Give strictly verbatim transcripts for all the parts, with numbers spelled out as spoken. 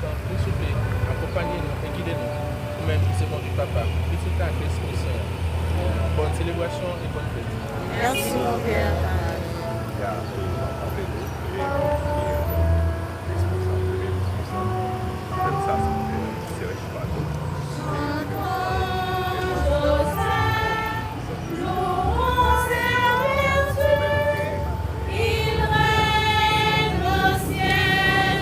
Tanpri, souple, akonpanye nou e gide nou. Ou menm ki se Bondye Papa, Pitit la ak Lespri Sen an. Bòn selebrasyon e bòn fèt. Merci, mon Père. Ya, e, nou ap raple nou, e, e, responsab, premye responsab, fèt sa, se, e, Serge Patou. Il règne au ciel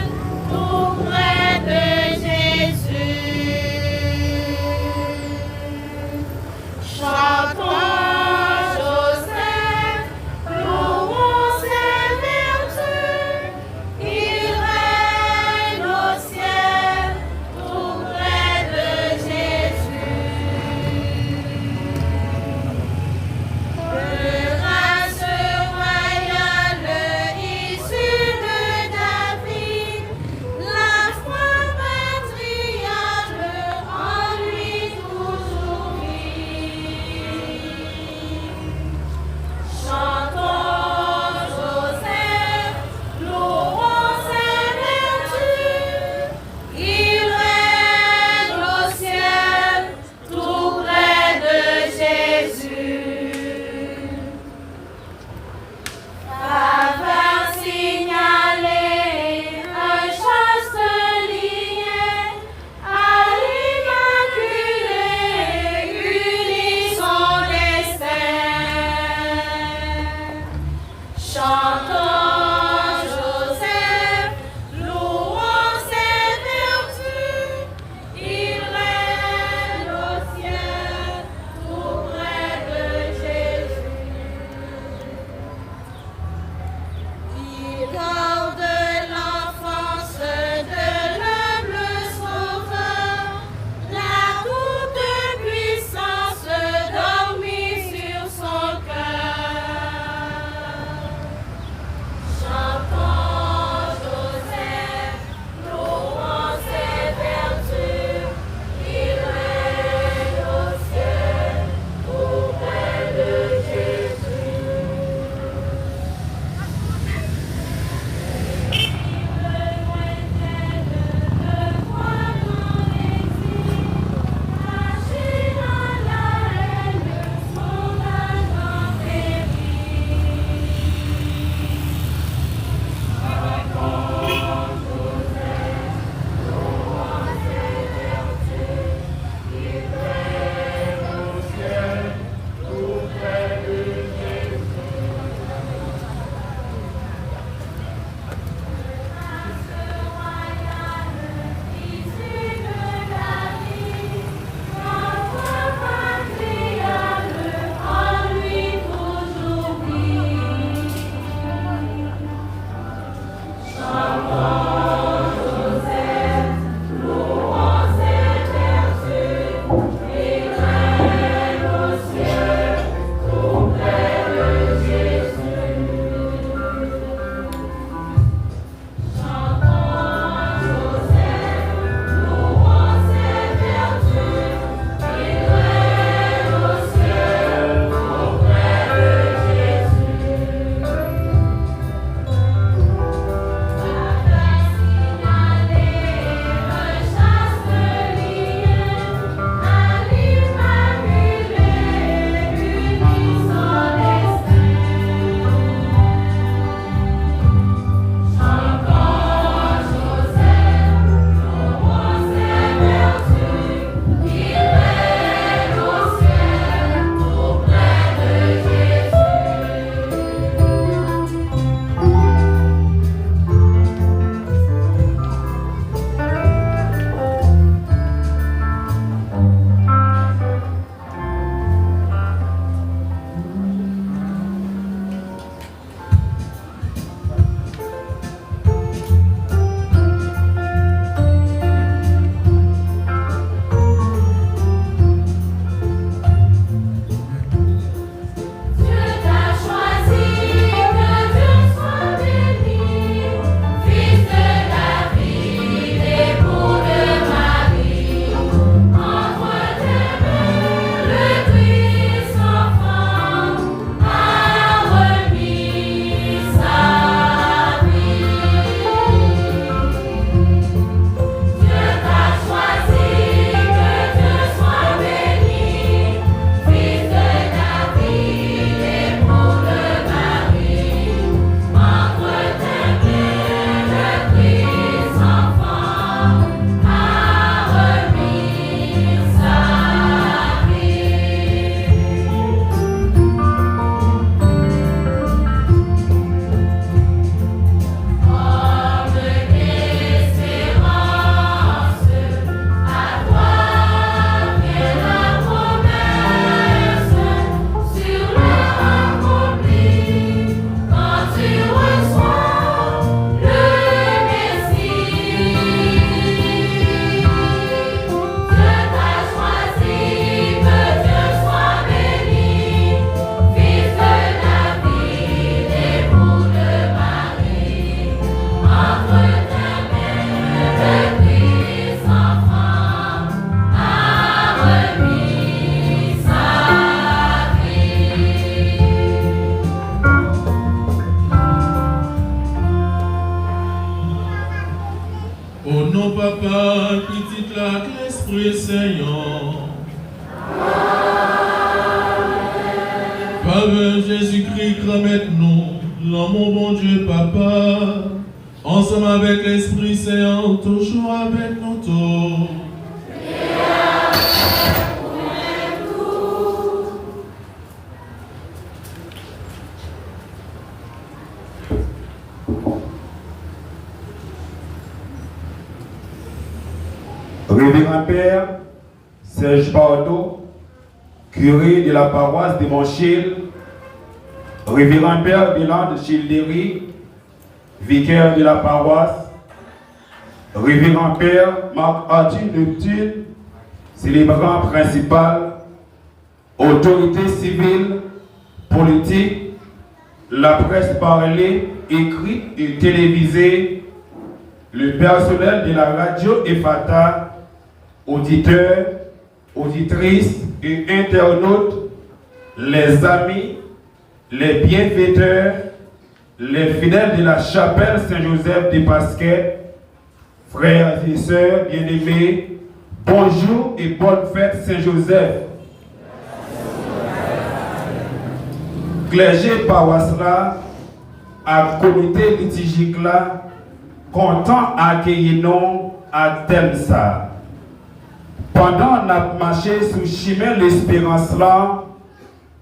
tout près de Jésus. Chantons Joseph, louons Saint O non Papa, Pitit la ak Lespri Sen an. Favè Jezikri, Granmèt nou, lanmou Bondye Papa, ansanm avèk Lespri Sen an, toujou avèk nou tout. Reveran Pè Serge Bardot, curé de la paroisse de Monchil, Reveran Pè Delande Childéry, vicaire de la paroisse, Reveran Pè Marc Arthur Neptune, célébrant principal, otorite sivil, politik, laprès pale, ekri e televize, le personnel de la radio Efata, oditè, oditris e entènot, les amis, les bienfaiteurs, les fidèles de la chapelle Saint-Joseph de Pasquet, frères et sœurs bien-aimés, bonjou e bòn fèt Sen Jozèf. Klèje pawas la ak komite litijik la kontan akeyi nou ak tèm sa a. Pandan n ap mache sou chimen lesperans lan,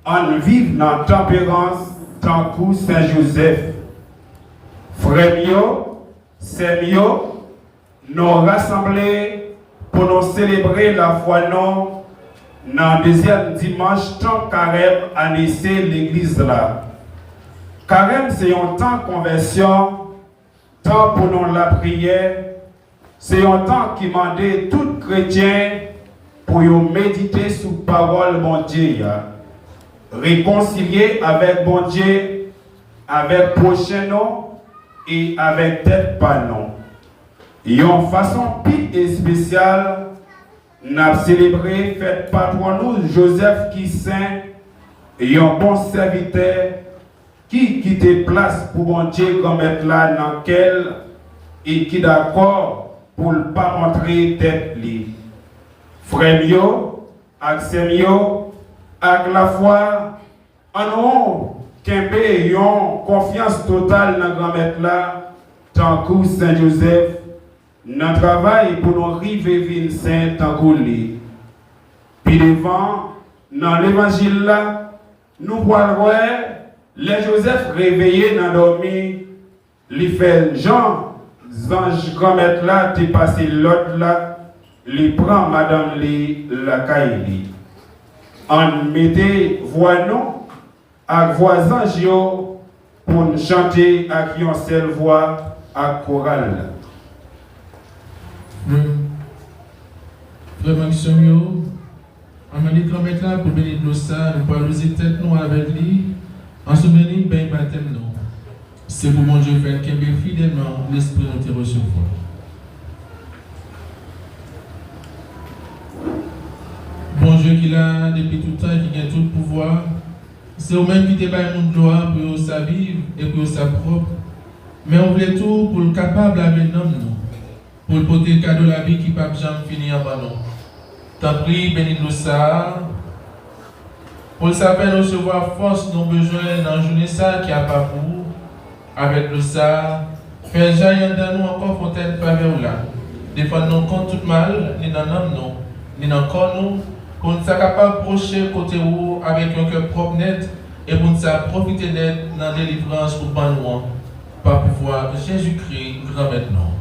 ann viv nan tanperans tankou Sen Jozèf. Frè m yo, sè m yo, nou rasanble pou nou selebre lafwa nou nan dezyèm dimanch tan karèm ane C legliz la. Karèm se yon tan konvèsyon, tan pou nou lapriyè, se yon tan ki mande tout kretyen pou yo medite sou pawòl Bondye a, rekonsilye avèk Bondye, avèk pwochen nou e avèk tèt pa nou. Yon fason pi espesyal, n ap selebre fèt patwon nou Jozèf ki sen, yon bon sèvitè ki kite plas pou Bondye Granmèt la nan kè l e ki dakò pou l pa montre tèt li. Frè m yo ak sè m yo, ak lafwa, annou kenbe yon konfyans total nan Granmèt la, tankou Sen Jozèf, nan travay pou nou rive vin sen tankou li. Pi devan, nan Levanjil la, nou pral wè lè Jozèf reveye nan dòmi, li fè jan zanj Granmèt la te pase lòd la, li pran madanm li lakay li. Ann mete vwa nou ak vwa zanj yo pou n chante ak yon sèl vwa ak koral la. Frè, frè m ak sè m yo, ann mande Granmèt la pou beni dlo sa a, nou pral wouze tèt nou avèk li, an souvni beny batèm nou. Se pou Bondye fè n kenbe fidèlman lespri nou te resevwa. Bondye ki la depi tout tan e ki gen tout pouvwa, se ou menm ki te bay moun dlo a pou yo sa viv e pou yo sa pwòp, men ou vle tou pou l kapab lave nanm nou, pou l pote kado lavi ki p ap janm fini an ban nou. Tanpri, beni dlo sa a, pou l sa fè n resevwa fòs nou bezwen nan jounen sa a ki apa pou ou. Avèk dlo sa a, fè jayi anndan nou ankò fontèn favè w la. Defann nou kont tout mal, ni nan nanm nou, ni nan kò nou, pou n sa kapab pwoche kote ou avèk yon kè pwòp nèt, e pou n sa pwofite nèt nan delivrans ou ban nou an, pa pouvwa Jezikri, Granmèt nou.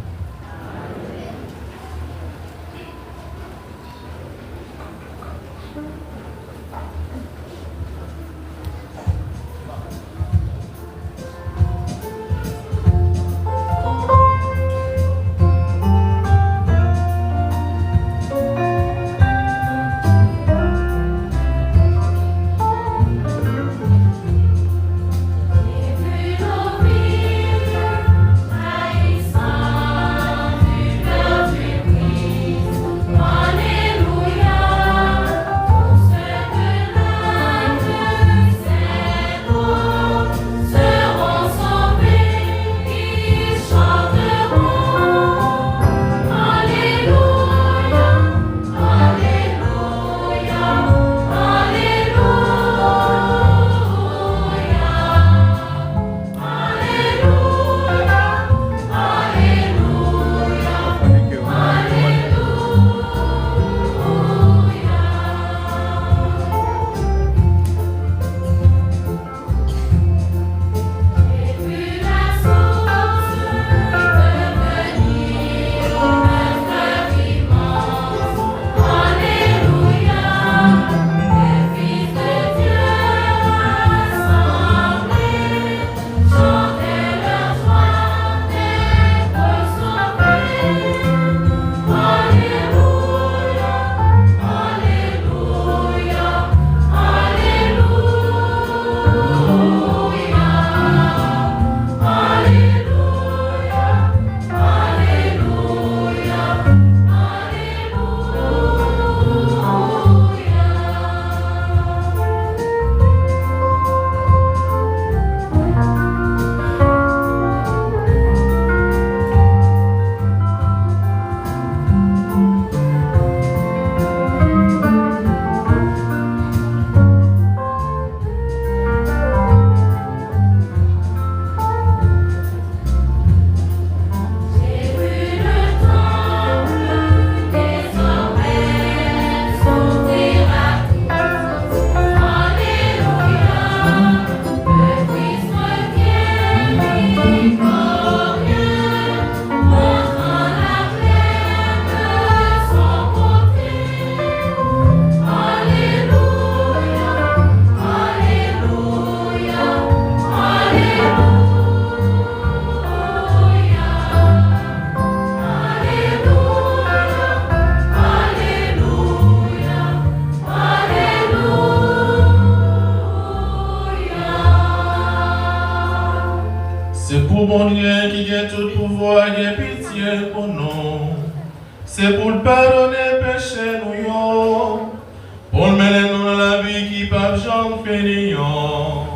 pouvwa, gen pitye pou nou. Se pou l padone peche nou yo, pou l mennen nou nan lavi ki p ap janm fini an.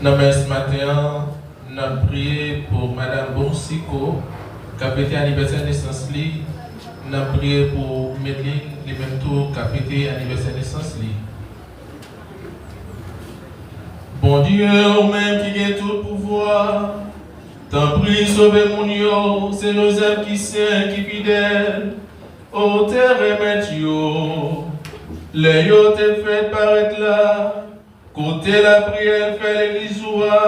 Nan mès maten an, n ap priye pou Madanm Bonsiko, k ap fete anivèsè nesans li. N ap priye pou Medlin, li menm tou, k ap fete anivèsè nesans li. Bondye, ou menm ki gen tout pouvwa, tanpri sove moun yo, se Jozèf ki sen, ki fidèl. Ou te remèt yo, lè yo te fèk parèt la, kote lapriyè l fè legliz ou a,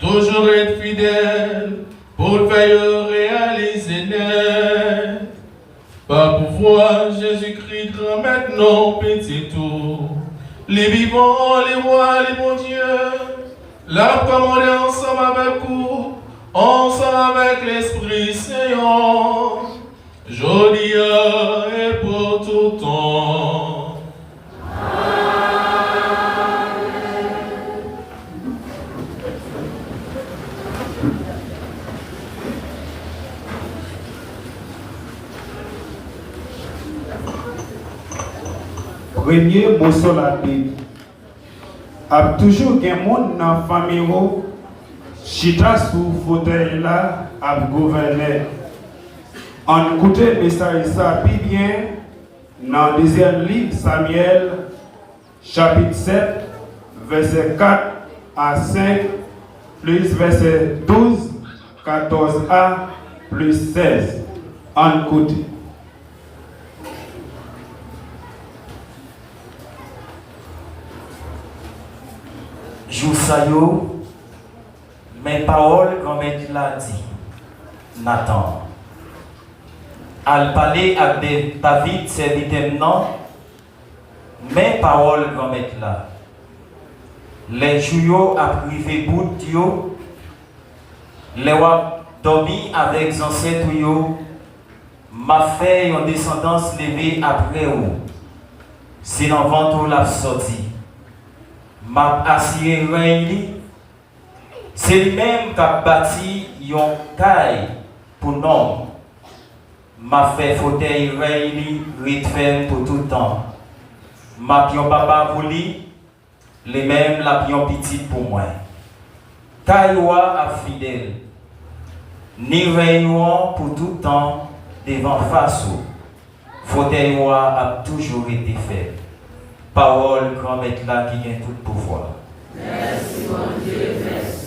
toujou ret fidèl pou l fè yo reyalize nèt. Pa pouvwa Jezikri, Granmèt, non Pitit ou, li vivan, li wa, li Bondye, l ap kòmande ansanm avèk ou, ansanm avèk Lespri Sen an, jodi a e pou tout tan. Premye moso Labib. Ap toujou gen moun nan fanmi w chita sou fotèy la ap gouvènen. Ann koute mesaj sa pi byen nan dezyèm liv Samyèl, chapit sèt, vèsè kat a senk, plis vèsè douz, katòz a, plis sèz. Ann koute. Jou sa yo, men pawòl Granmèt la di Natan, al pale ak De-, David, sèvitè m nan, men pawòl Granmèt la. Lè jou yo ap rive bout yo, lè w ap dòmi avèk zansèt ou yo, m ap fè yon desandans leve apre ou. Se nan vant ou l ap sòti. M ap asire rèy li. Se li menm k ap bati yon kay pou non m. M ap fè fotèy rèy li ret fèm pou tout tan. M ap yon papa pou li, li menm l ap yon pitit pou mwen. Kay ou a ap fidèl, ni rèy ou an pou tout tan devan fas ou. Fotèy ou a ap toujou rete fèm. Pawòl Granmèt la ki gen tout pouvwa. Mèsi, Bondye, mèsi.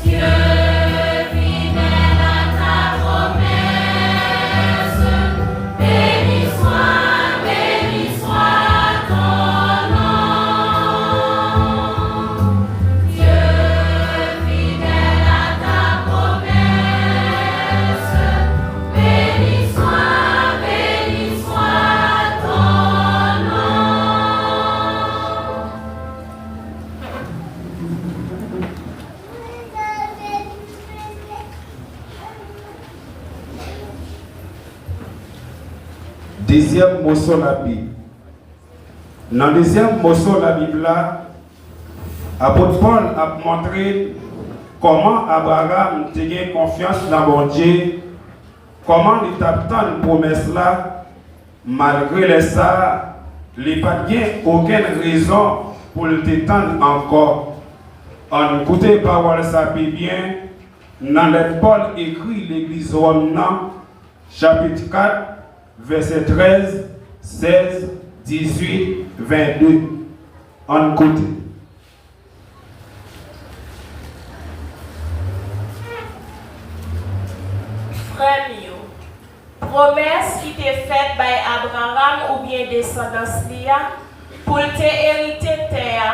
Dieu fidèle à ta promesse, béni soit, béni soit ton nom. Dieu fidèle à ta promesse, béni soit, béni soit ton nom. Dezyèm moso Labib. Nan dezyèm moso Labib la, apot Pòl ap montre n kòman Abraram te gen konfyans nan Bondye, kòman li t ap tann pwomès la, malgre lè sa a, li pa t gen okenn rezon pou l te tann ankò. Ann koute pawòl sa pi byen nan lèt Pòl ekri legliz Wòm nan, chapit kat, vèsè trèz, sèz, dizuit, vennde. Ann koute. Frè m yo, pwomès ki te fèt bay Abraram oubyen desandans li a, pou l te erite tè a,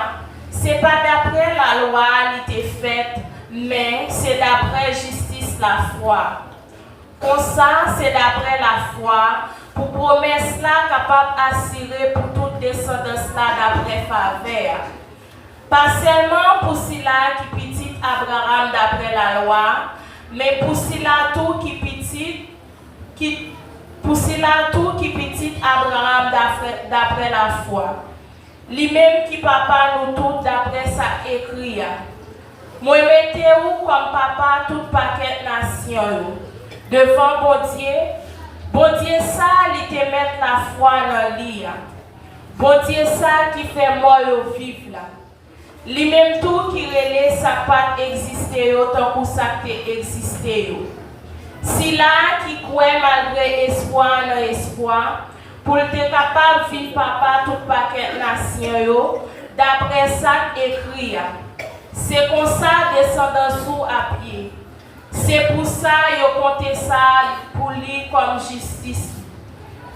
se pa dapre lalwa a li te fèt, men se dapre jistis lafwa. Konsa, se dapre lafwa, pou pwomès la kapab asire pou tout desandans la dapre favè a. Pa sèlman pou sila ki pitit Abraram dapre lalwa, men pou sila tou ki pitit, ki, pou sila tou ki pitit Abraram dapre, dapre lafwa. Li menm ki papa nou tout dapre sa k ekri a. Mwen mete ou kòm papa tout pakèt nasyon yo, devan Bondye, Bondye sa li te mèt lafwa nan li a, Bondye sa ki fè mò yo viv la. Li menm tou ki rele sa k pa t egziste yo tankou sa k te egziste yo. Sila a ki kwè malgre espwa nan espwa, pou l te kapab vin papa tout pakèt nasyon yo, dapre sa k ekri a, se konsa desandans ou ap ye. Se pou sa yo konte sa pou li kòm jistis.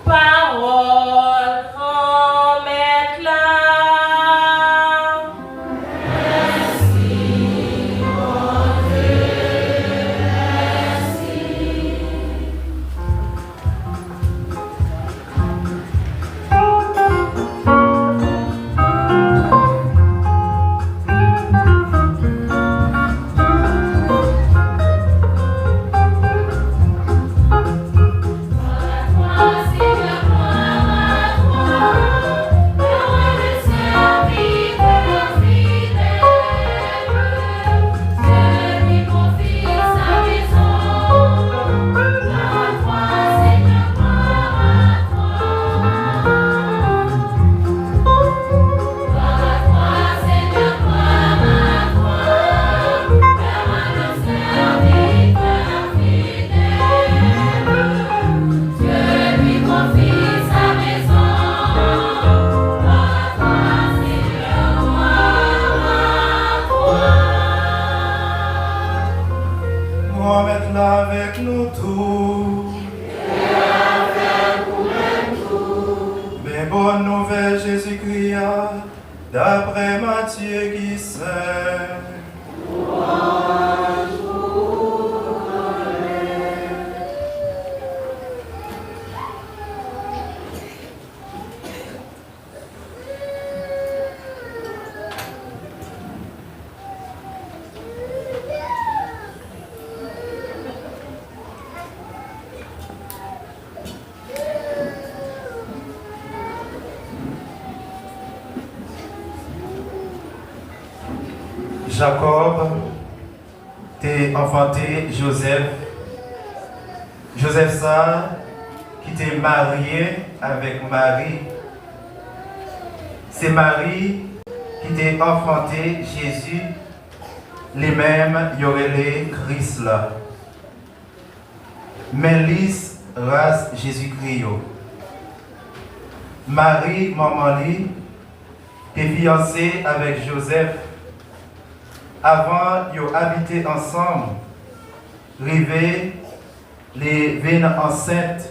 Pawòl Granmèt la. Mèsi, Bondye, mèsi. Granmèt la avèk nou tou. Men bòn nouvèl Jezikri a, daprè Matye ki sen. Jakòb te anfante Jozèf. Jozèf sa a ki te marye avèk Mari. Se Mari ki te anfante Jezi, li menm yo rele Kris la. Men lis ras Jezikri yo. Mari, manman li, te fiyanse avèk Jozèf, Avan yo abite ansanm, rive li vin ansent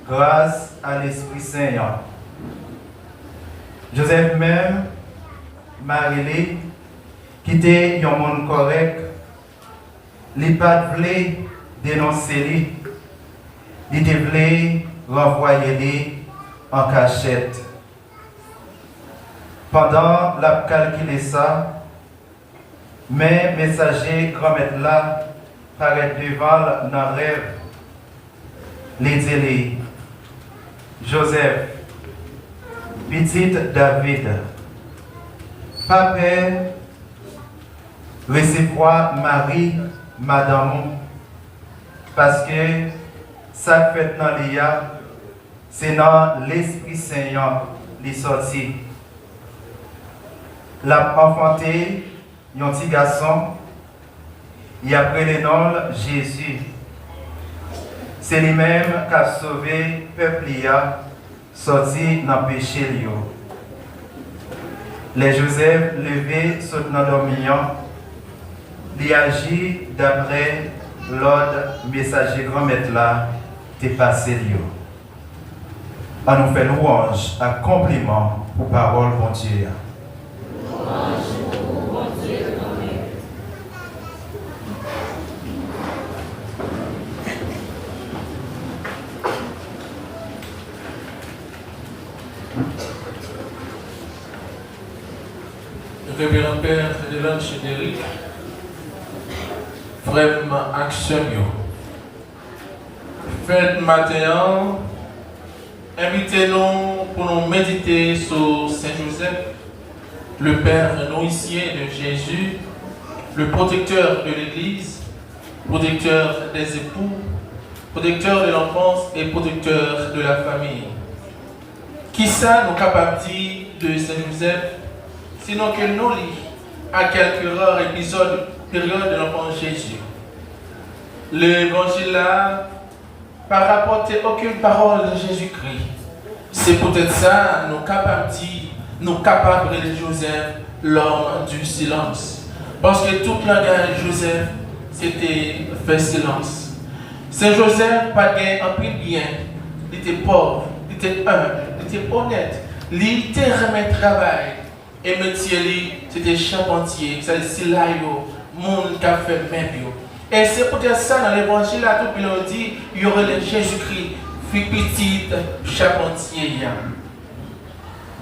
gras a Lespri Sen an. Jozèf menm, mari li, ki te yon moun kòrèk, li pa t vle denonse li, li te vle ranvwaye li an kachèt. Pandan l ap kalkile sa, men mesaje Granmèt la parèt devan l nan rèv. Li di li, Jozèf, pitit David, pa pè resevwa Mari, madanm ou, paske sa k fèt nan li a, se nan Lespri Sen an li sòti. L ap anfante yon ti gason, y ap rele non l Jezi. Se li menm k ap sove pèp li a sòti nan peche l yo. Lè Jozèf leve sot nan dòmi an, li aji daprè lòd mesaje Granmèt la te pase l yo. Ann nou fè lwanj ak konpliman pou pawòl Bondye a. Reveran Pè Elan Chéderic, frè m ak sè m yo. Fèt maten an envite nou pou nou medite sou Sen Jozèf, le Père nourricier de Jésus, le protecteur de l'Église, protecteur des époux, protecteur de l'enfance et protecteur de la famille. Kisa nou kapab di de Sen Jozèf, sinon ke nou li a kèlke rar epizòd, peryòd de lanfans Jezi? Levanjil la pa rapòte okenn pawòl de Jezikri. Se poutèt sa nou kapab di, nou kapab rele Jozèf l'homme du silence. Paske tout langaj Jozèf, se te fè silans. Sen Jozèf pa t gen anpil byen, li te pòv, li te enb, li te onèt, li te renmen travay, e metye li, se te chapantye, sètadi sila yo, moun k ap fè mèb yo. E se poutèt sa, nan Levanjil la tou, lè yo di, yo rele Jezikri, fi pitit chapantye a.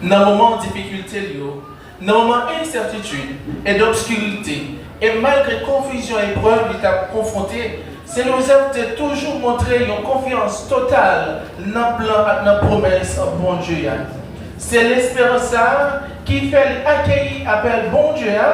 Nan moman difikilte l yo, nan moman ensètitid e dobskirite, e malgre konfizyon e eprèv li t ap konfwonte, Sen Jozèf te toujou montre yon konfyans total nan plan ak nan pwomès Bondye a. Se lesperans sa a ki fè li akeyi apèl Bondye a,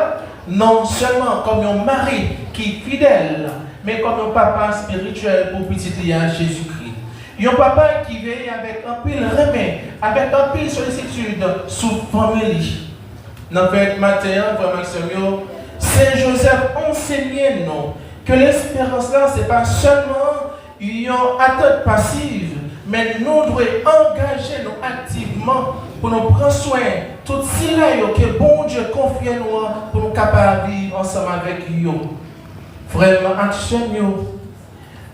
non sèlman kòm yon mari ki fidèl, men kòm yon papa espirityèl pou pitit li a, Jezikri. Yon papa ki veye avèk anpil renmen, avèk anpil solisitid sou fanmi li. Nan fèt maten an, frè m ak sè m yo, Sen Jozèf ansenye nou ke lesperans la, se pa sèlman yon atant pasiv, men nou dwe angaje nou aktivman pou nou pran swen tout sila yo ke Bondye konfye nou an, pou nou kapab viv ansanm avèk yo. Frè m ak sè m yo,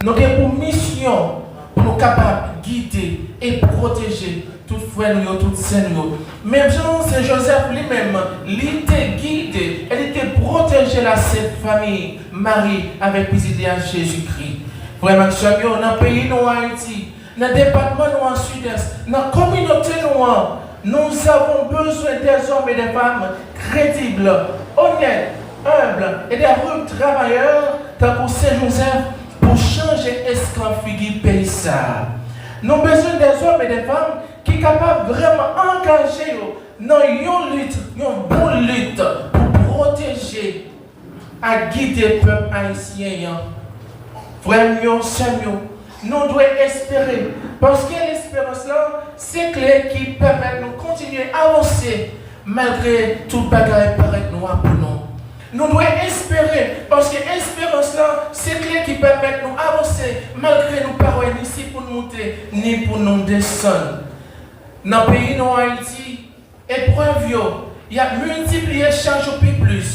nou gen pou misyon pou nou kapab gide e pwoteje tout frè nou yo, tout sè nou yo. Menm jan Sen Jozèf li menm, li te gide e li te pwoteje la Sent Fanmi, Mari avèk pitit li a Jezikri. Frè m ak sè m yo, nan peyi nou Ayiti, nan depatman nou an Sidès, nan kominote nou an, nous avons besoin des hommes et des femmes crédibles, honnêtes, humbles et des rudes travailleurs, tankou Sen Jozèf, pou chanje eskanp figi peyi sa a. Nou bezwen des hommes et des femmes ki kapab vrèman angaje yo nan yon lit, yon bon lit pou pwoteje ak gide pèp ayisyen an. Frè m yo, sè m yo, nou dwe espere, paske lesperans lan se kle ki pèmèt nou kontinye avanse malgre tout bagay parèt nwa pou nou. Nou dwe espere, paske esperans lan se kle ki pèmèt nou avanse malgre nou pa wè ni si pou n moute, ni pou nou desann. Nan peyi nou Ayiti, eprèv yo, y ap miltipliye chak jou pi plis.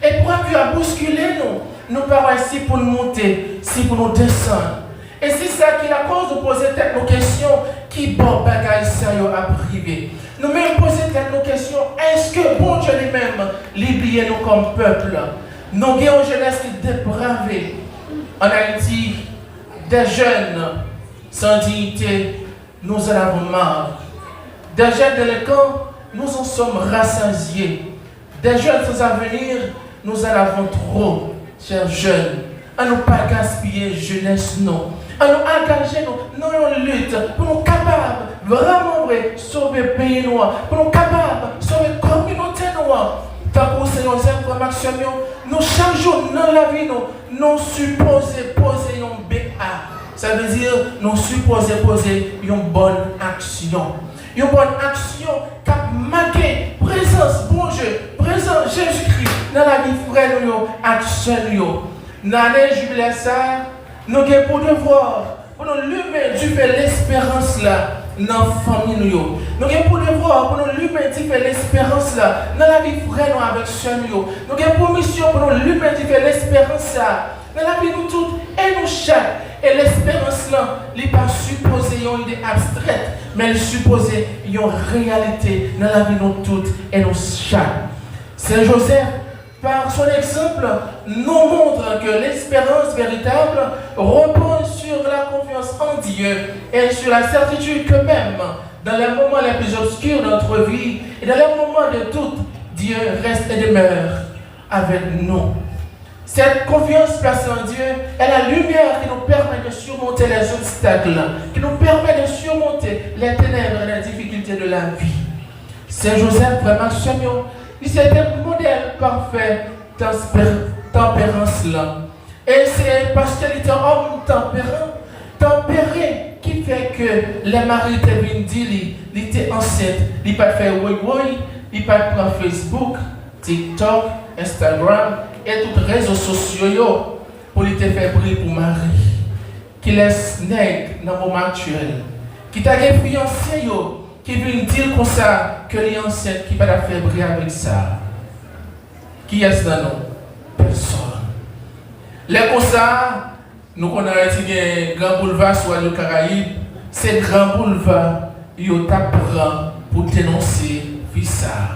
Eprèv yo ap bouskile nou. Nou pa wè si pou n moute, si pou nou desann. E se sa ki lakòz nou poze tèt nou kesyon, ki bò bagay sa yo ap rive? Nou menm poze tèt nou kesyon, èske Bondye li menm, li bliye nou kòm pèp? Nou gen yon jenès ki deprave. An Ayiti, des jeunes sans dignité, nous en avons marre. Des jeunes délinquants, nous en sommes rassasiés. Des jeunes sans avenir, nous en avons trop. Chers jeunes, ann nou pa gaspiye jenès nou. Ann nou angaje nou nan yon lit pou nou kapab vrèman vre sove peyi nou an, pou nou kapab sove kominote nou an. Tankou Sen Jozèf, frè m ak sè m yo, nou chak jou nan lavi nou, nou sipoze poze yon B A. Sa vle di, nou sipoze poze yon bòn aksyon. Yon bòn aksyon k ap make prezans Bondye, prezans Jezikri nan lavi frè nou yo ak sè nou yo. Nan ane jibilè sa a, nou gen pou devwa pou nou limen dife lesperans la nan fanmi nou yo. Nou gen pou devwa pou nou limen dife lesperans la nan lavi frè nou avèk sè nou yo. Nou gen pou misyon pou nou limen dife lesperans sa a nan lavi nou tout e nou chak. E lesperans lan, li pa sipoze yon ide abstrèt, men li sipoze yon reyalite nan lavi nou tout e nou chak. Sen Jozèf, par son exemple, nous montre que l'espérance véritable repose sur la confiance en Dieu et sur la certitude que même dans les moments les plus obscurs de notre vie et dans les moments de doute, Dieu reste et demeure avec nous. Cette confiance placée en Dieu est la lumière qui nous permet de surmonter les obstacles, qui nous permet de surmonter les ténèbres et les difficultés de la vie. Sen Jozèf, frè m ak sè m yo, li se te modèl pafè tanspe- tanperans lan. E se paske li te yon òm tanperan, tanpere, ki fè ke lè mari te vin di li, li te ansent, li pa t fè woy woy, li pa t pran Facebook, TikTok, Instagram e tout rezo sosyo yo pou li te fè bri pou mari. Kilès nèg nan moman aktyèl ki ta gen fiyanse yo ki vin di l konsa ke li ansent, ki pa t ap fè bri avèk sa? Kiyès nan nou? Pèsòn. Lè konsa, nou konn Ayiti gen Gran Boulva sou Radyo Karayib, se Gran Boulva yo t ap pran pou denonse fi sa a.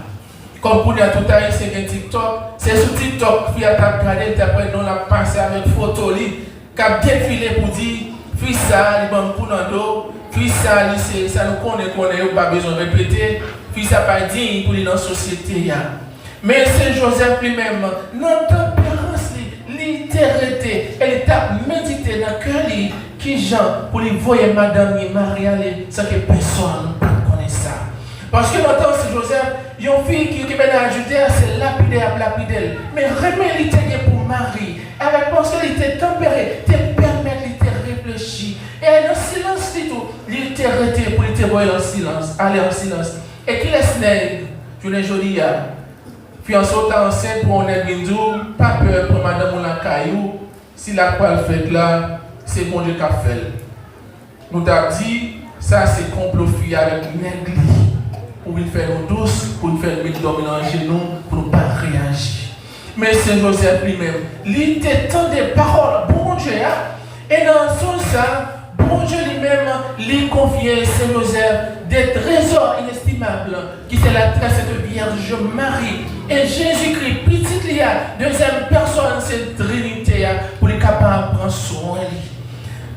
Kòm kounye a tout Ayisyen gen TikTok, se sou TikTok fi a t ap gade, l t ap wè non l ap pase avèk foto li k ap defile pou di, fi sa a, li ban m kou nan do, fi sa a, li se sa nou konnen, konnen, yo pa bezwen repete, fi sa a pa diy pou li nan sosyete a. Men Sen Jozèf li menm, nan tanperans li, li te rete e li t ap medite nan kè li kijan pou li voye madanm li, mari, ale san ke pèsòn pa t konnen sa. Paske nan tan Sen Jozèf, yon fi ki, ki mennaj li te a, se lapide y ap lapide l. Men renmen li te gen pou mari, avèk paske li te tanpere, te pèmèt li te reflechi. E nan silans li tou, li te rete pou li te voye l an silans, ale an silans. E kilès nèg, jounen jodi a, fiyanse w ta ansent pou yon nèg vin di w, pa pè, pran madanm ou lakay ou, si l ap pral fèt la, se Bondye k ap fè l. Nou t ap di, sa se konplo fi a avèk nèg li, pou vin fè nou dous, pou vin fè nou met dòmi nan jenou, pou nou pa reyaji. Men Sen Jozèf li menm, li te tande pawòl Bondye a, e nan sonj sa, Bondye li menm, li konfye Sen Jozèf de trezò inestimab, ki se la Très Sainte Vierge Marie, e Jezikri, pitit li a, dezyèm pèsòn se Trinite a, pou li kapab pran swen li.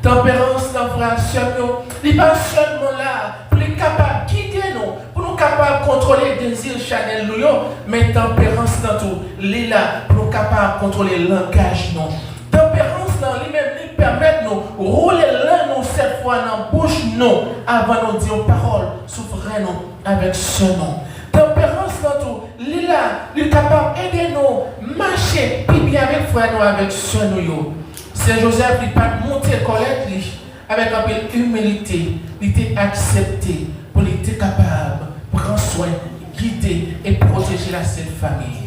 Tanperans lan, frè ak sè m yo, li pa sèlman la pou li kapab gide nou, pou nou kapab kontwole dezi chanèl nou yo, men tanperans lan tou, li la pou nou kapab kontwole langaj nou. Tanperans lan, li menm, li pèmèt nou woule len nou sèt fwa nan bouch nou avan nou di yon pawòl sou frè nou avèk sè nou. Tanperans lan tou, li la, li kapab ede nou mache pi byen avèk frè nou, avèk sè nou yo. Sen Jozèf, li pa t monte kòlèt li avèk anpil imilite, li te aksepte pou li te kapab pran swen, gide e pwoteje la Sent Fanmi.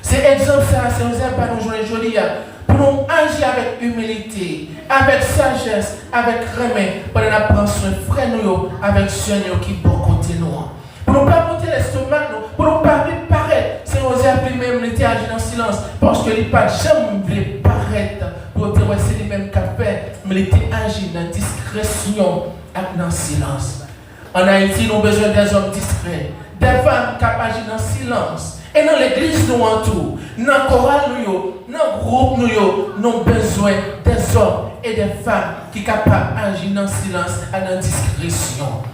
Se egzanp sa a Sen Jozèf ba nou jounen jodi a, pou nou aji avèk imilite, avèk sajès, avèk renmen, pandan n ap pran swen frè nou yo avèk sè nou yo ki bò kote nou an. Pou nou pa monte lestomak nou, pou nou pa vin parèt. Sen Jozèf li menm, li te aji nan silans. silans, paske li pa t janm vle parèt pou yo te wè se li menm k ap fè, men li te aji nan diskresyon ak nan silans. Ann Ayiti, nou bezwen dèzòm diskrè, dè fanm k ap aji nan silans. E nan legliz nou an tou, nan koral nou yo, nan gwoup nou yo, nou bezwen dèzòm e dè fanm ki kapab aji nan silans ak nan diskresyon.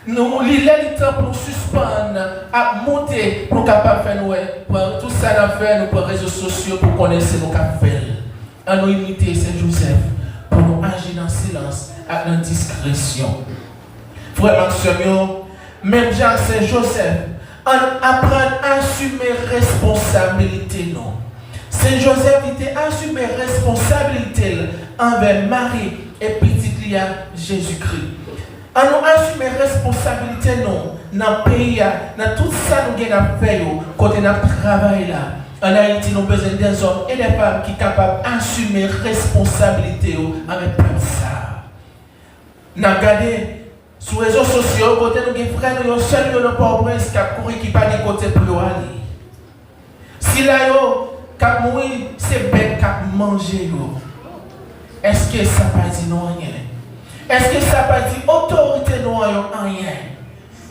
Nou, li lè li tan pou nou sispann ap monte, pou nou kapab fè nou wè. Pran tout sa n ap fè, nou pran rezo sosyo pou konnen se nou k ap fè l. Ann nou imite Sen Jozèf pou nou aji nan silans ak nan diskresyon. Frè m ak sè m yo, menm jan ak Sen Jozèf, ann aprann asime responsabilite nou. Sen Jozèf, li te asime responsabilite l anvè Mari e pitit li a, Jezikri. Ann nou asime responsabilite nou nan peyi a, nan tout sa nou gen n ap fè yo, kote n ap travay la. Ann Ayiti, nou bezwen dèzòm e dè fanm ki kapab asime responsabilite yo anvè pèp sa a. N ap gade sou rezo sosyo yo, kote nou gen frè nou yo, sè nou yo nan Pòtoprens k ap kouri, ki pa gen kote pou yo ale. Sila yo k ap mouri, se bèt k ap manje yo. Èske sa pa di nou anyen? Èske sa pa di otorite nou an yo anyen?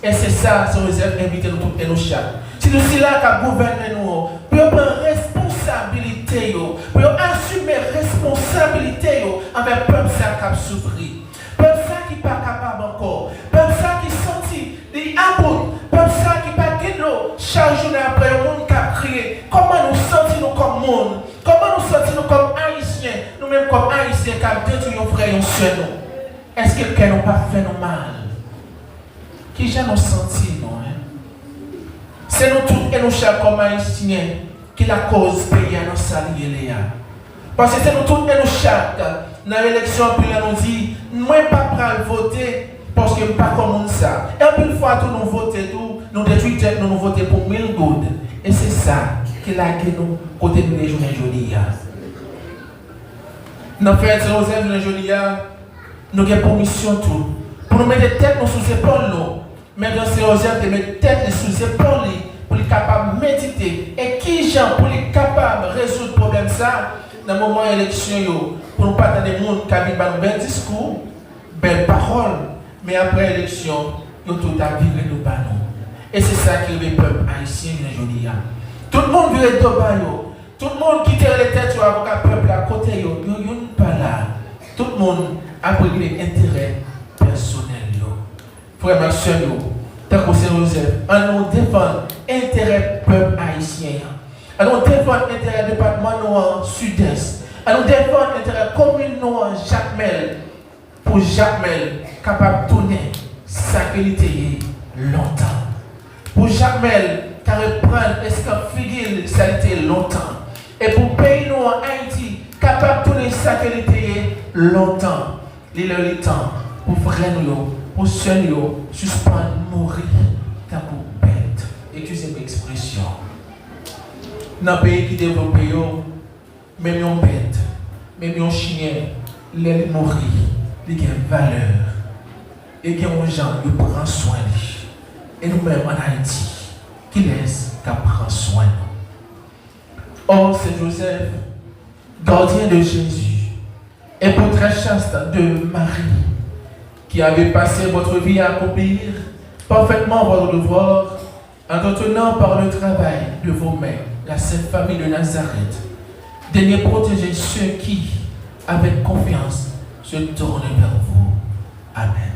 E se sa, Sen Jozèf envite nou tout e nou chak, sitou sila k ap gouvène nou an, pou yo pran responsabilite yo, pou yo asime responsabilite yo anvè pèp sa k ap soufri. Pèp sa ki pa kapab ankò. Pèp sa ki santi li about. Pèp sa ki pa gen dlo. Chak jounen apre yon moun k ap kriye. Kòman nou santi nou kòm moun? Kòman nou santi nou kòm Ayisyen? Nou menm kòm Ayisyen k ap detwi yon frè, yon sè nou. Èske kè nou pa fè nou mal? Kijan nou santi nou, en? Se nou tout e nou chak kòm Ayisyen ki lakòz peyi a nan sa li ye la a. Paske se nou tout e nou chak, nan eleksyon, anpil nan nou di, mwen pa pral vote paske m pa kòm moun sa. E anpil fwa tou, nou vote tou, nou detwi tèt nou, nou vote pou mil goud. E se sa ki lage nou kote nou ye jounen jodi a. Nan fèt Sen Jozèf jounen jodi a, nou gen pou misyon tou pou nou mete tèt nou sou zepòl nou. Menm jan Sen Jozèf te met tèt li sou zepòl li pou li kapab medite e kijan pou li kapab rezoud pwoblèm sa a nan moman eleksyon yo, pou nou pa tande moun k ap vin ba nou bèl diskou, bèl pawòl, men apre eleksyon, yo tout ap vire do ba nou. E se sa ki rive pèp ayisyen jounen jodi a. Tout moun vire do ba yo. Tout moun ki te rele tèt yo avoka pèp la, kote yo? Yo youn pa la. Tout moun ap regle enterè pèsonèl yo. Frè m ak sè m yo, tankou Sen Jozèf, ann nou defann enterè pèp ayisyen an. Ann nou defann enterè depatman nou an, Sidès. Ann nou defann enterè komin nou an, Jakmèl, pou Jakmèl kapab tounen sa ke li te ye lontan. Pou Jakmèl ka reprann eskanp figi l sa li te ye lontan. E pou peyi nou an, Ayiti, kapab tounen sa ke li te ye lontan. Li lè li tan pou frè nou yo, pou sè nou yo sispann mouri tankou bèt. Eskize m ekspresyon. Nan peyi ki devlope yo, menm yon bèt, menm yon chyen, lè li mouri, li gen valè. E gen yon jan yo pran swen li. E nou menm ann Ayiti, kilès k ap pran swen nou? Oh, Saint Joseph, gardien de Jésus, et portrait chaste de Marie, qui avez passé votre vie à accomplir parfaitement votre devoir, entretenant par le travail de vos mains la Sainte Famille de Nazareth, daignez protéger ceux qui, avec confiance, se tournent vers vous. Amen.